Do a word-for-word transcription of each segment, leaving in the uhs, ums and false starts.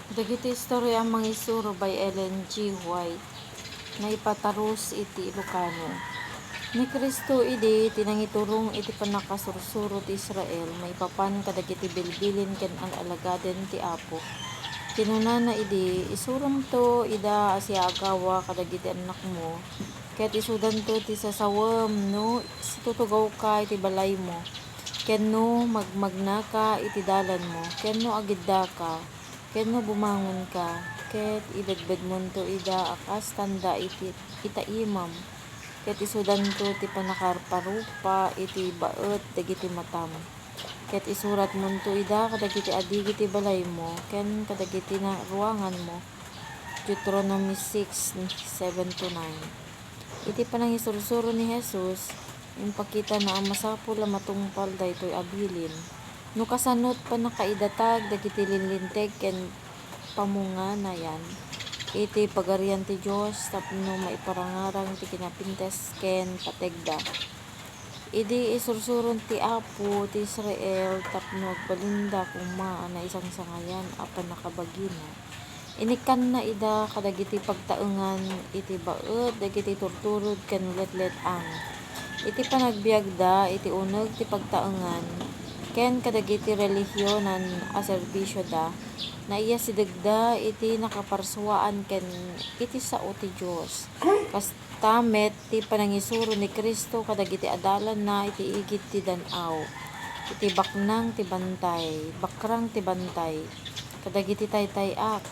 Dagiti istorya a mangisuro by Ellen G. White. Naipatarus iti Ilocano. Ni Cristo idi ti nangiturong iti pannakasursuro ti Israel maipapan kadagiti bilbilin ken al-alagaden ti Apo. Kinunana idi, "Isuronto ida a siagawa kadagiti annakmo, ket isudanto ti sasawem no situtugawka iti balaymo, ken no magmagnaka iti dalanmo, ken no agiddaka." Ken no bumangonka, ket ibedbedmonto ida a kas tanda iti itaimam, ket isudanto ti pannakaparupa iti baet dagiti matam, ket isuratmonto ida kadagiti adigi ti balaymo ken kadagiti na-, ruanganmo. Deuteronomy six, seven to nine. Iti panangisursuro ni Jesus, impakitana a masapul a matungpal daytoy a bilin. No kasanot, pannakaidatag dagiti linlinteg ken pamunganayan iti Pagarian ti Dios tapno maiparangarang ti kinapintas ken pategda. Idi isursuron ti Apo ti Israel tapno agbalinda koma a naisangsangayan a pannakabagina, inikkanna ida kadagiti pagtaengan iti baet dagiti turturod ken letlet-ang. Iti panagbiagda iti uneg ti pagtaengan ken kadagiti relihionan a serbisioda, naiyasidegda iti nakaparsuaan ken iti sao ti Dios. Kasta met ti panangisuro ni Cristo kadagiti adalanna iti igid ti dan-aw, iti baknang ti bantay, bakrang ti bantay, kadagiti taytay-ak,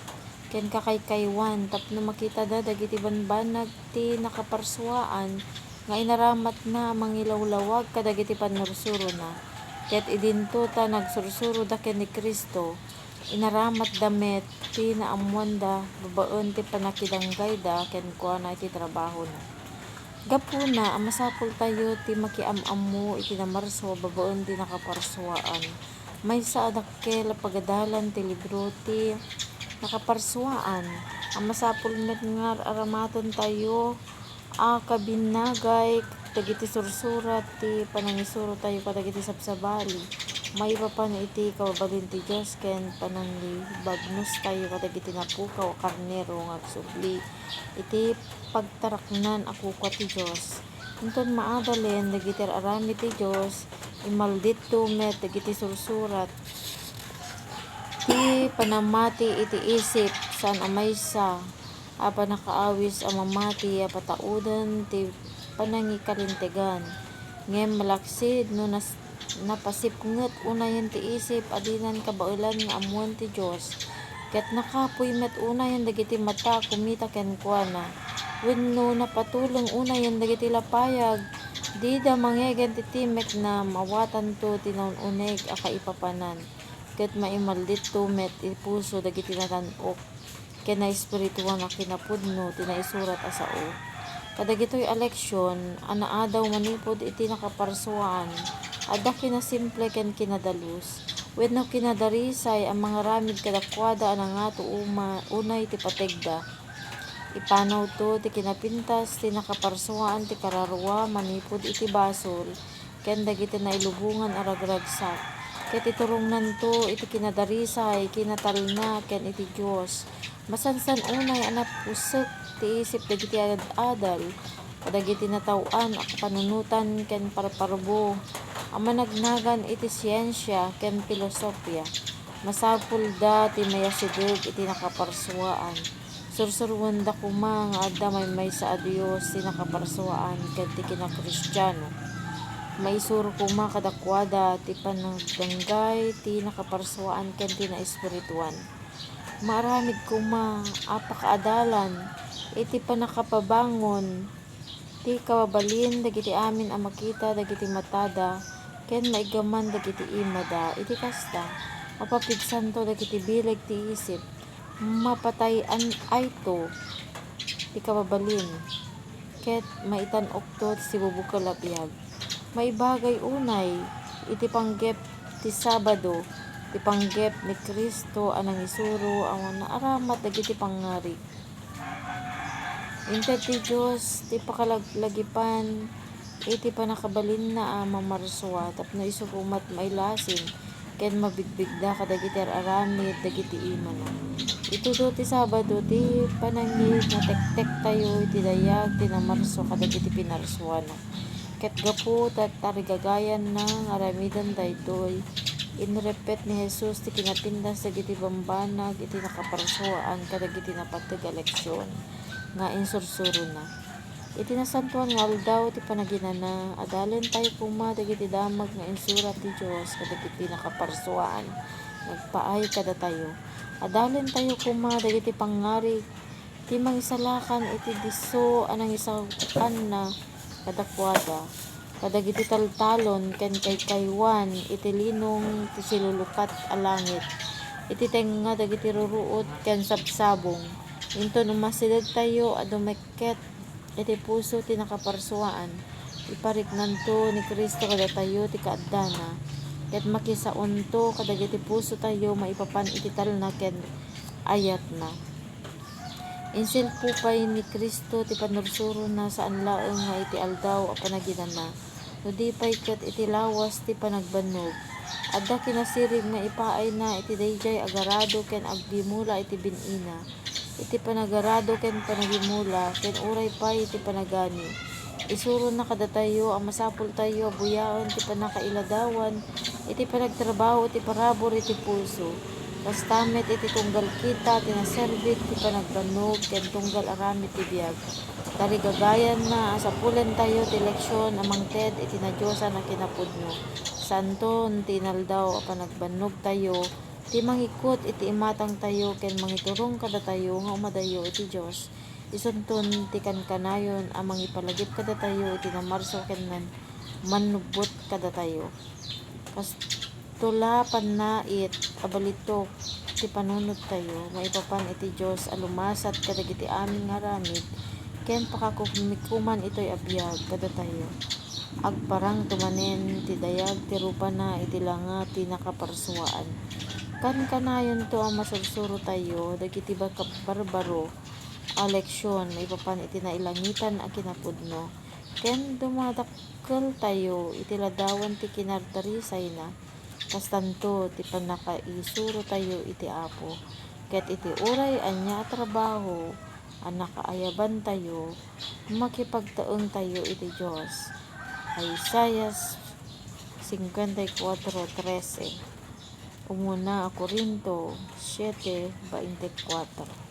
ken kakaykaywan tapno makitada dagiti banbanag ti nakaparsuaan nga inaramatna a mangilawlawag kadagiti pannursurona. Ket idinto ta nagsursuroda ken ni Cristo, inaramatda met ti naammoanda babaen ti pannakidanggayda kenkuana iti trabahona. Gapuna a masapultayo ti makiam-ammo iti namarsua babaen ti nakaparsuaan. Maysa a dakkel a pagadalan ti libro ti nakaparsuaan a masapul met nga ar-aramatentayo a kabinnagay dagiti sursurat ti panangisurotayo kadagiti sabsabali maipapan iti kababalin ti Dios ken panangibagnostayo kadagiti napukaw a karnero nga agsubli iti pagtaraknan a kukua ti Dios. Inton maadalen dagiti ar-aramid ti Dios, imalditto met dagiti sursurat ti panammati iti isip saan a maysa a pannakaawis a mamati a patauden ti panangikalintegan. Ngem malaksid no nas-, napasipnget unayen ti isip a dinan kabaelan nga ammoen ti Dios, ket nakapuy met unayen dagiti mata a kumita kenkuana, wenno napatuleng unayen dagiti lapayag, dida mangegen ti timekna, mawatanto ti naun-uneg a kaipapanan, ket maimalditto met iti puso dagiti natan-ok ken naespirituan a kinapudno ti naisurat a sao. Kadagitoy a leksion a naadaw manipud iti nakaparsuaan, adda kinasimple ken kinadalus, wenno kinadarisay a mangaramid kadakuada a nangato uma-, unay ti pategda. Ipanawto ti kinapintas ti nakaparsuaan ti kararua manipud iti basol, ken dagiti nailubongan a ragragsak, ket iturongnanto iti kinadarisay, kinatalna, ken iti Dios. Masansan unay a napusek ti isip dagiti ad-adal kadagiti nataoan a kapanunotan ken parparbo a managnagan iti siensia ken filosofia. Masapulda ti mayasideg iti nakaparsuaan. Sursuroenda koma nga adda maymaysa a Dios ti nakaparsuaan ken ti kinakristiano. Maisuro koma kadakuada ti panagdanggay ti nakaparsuaan ken ti naespirituan. Maaramid koma a pakaadalan iti pannakapabangon ti kababalin dagiti amin a makita dagiti matada ken maiggaman dagiti imada. Iti kasta, mapapigsanto dagiti bileg ti isip. Mapatay-anayto ti kababalin, ket maitan-okto ti sibubukel a biag. Maibagay unay iti panggep ti Sabado, ti panggep ni Cristo a nangisuro a naaramat dagiti pangngarig. Inted ti Dios ti pakalaglagipan iti pannakabalinna a mamarsua tapno isu koma ti mailasin ken mabigbigda kadagiti ar-aramid dagiti imana. Itudo ti Sabado ti panangngeg nga tektektayo iti dayag ti namarso kadagiti pinarsuana. Ket gapu ta tarigagayanna nga aramiden daytoy, inreppet ni Jesus ti kinapintas dagiti bambanag iti nakaparsuaan kadagiti napateg a leksion nga insursurona. Iti nasantoan nga aldaw ti panaginana, adalentayo koma dagiti damag nga insurat ti Dios kadagiti nakaparsuaan nga agpaay kadatayo. Adalentayo koma dagiti pangngarig ti Mangisalakan iti disso a nangisaokanna kadakuada, kadagiti taltalon ken kaykaywan iti linong ti silulukat a langit, iti tengnga dagiti ruruot ken sabsabong. Inton umasidegtayo a dumekket iti puso ti nakaparsuaan, ipariknanto ni Cristo kadatayo ti kaaddana, ket makisaonto kadagiti pusotayo maipapan iti talna ken ayatna. Insilpo pay ni Cristo ti pannursurona saan laeng nga iti aldaw a panaginana, no di pay ket iti lawas ti panagbannog. Adda kinasirib nga ipaayna iti daydiay a garado ken agdimula iti bin-ina, iti panagarado ken panagimula, ken uray pay iti panagani. Isurona kadatayo a masapultayo a buyaen ti pannakailadawan iti panagtrabaho iti parabur iti puso. Kasta met iti tunggal kita ti naserbit ti panagbannog ken tunggal aramid ti biag. Tarigagayanna a sapulentayo ti leksion a mangted iti nadiosan a kinapudno. Saanton ti inaldaw a panagbannogtayo ti mangikut iti imatangtayo ken mangiturong kadatayo nga umadayo iti Dios. Isunton ti kankanayon a mangipalagip kadatayo iti namarso ken nan-, mannubbot kadatayo. Kastola pannait a balitok ti panunodtayo maipapan iti Dios a lumasat kadagiti amin nga aramid ken pakakumikuman itoy a biag kadatayo. Agparangto manen ti dayag ti rupana iti langa ti nakaparsuaan. Kankanayonto a masursurotayo dagiti baka-, barbaro a leksion maipapan iti nailangitan a kinapudno, ken dumadakkeltayo iti ladawan ti kinartarisayna. Kastanto ti pannakaisurotayo iti Apo, ket iti uray ania a trabaho a nakaayabantayo, makipagtaengtayo iti Dios. Isaias cincuenta y cuatro trece. Umuna a Corinto siete veinticuatro.